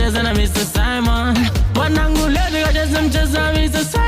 Nikacheza na Mr. Simon. Wanangu, leo nikacheza mchezo wa Mr. Simon.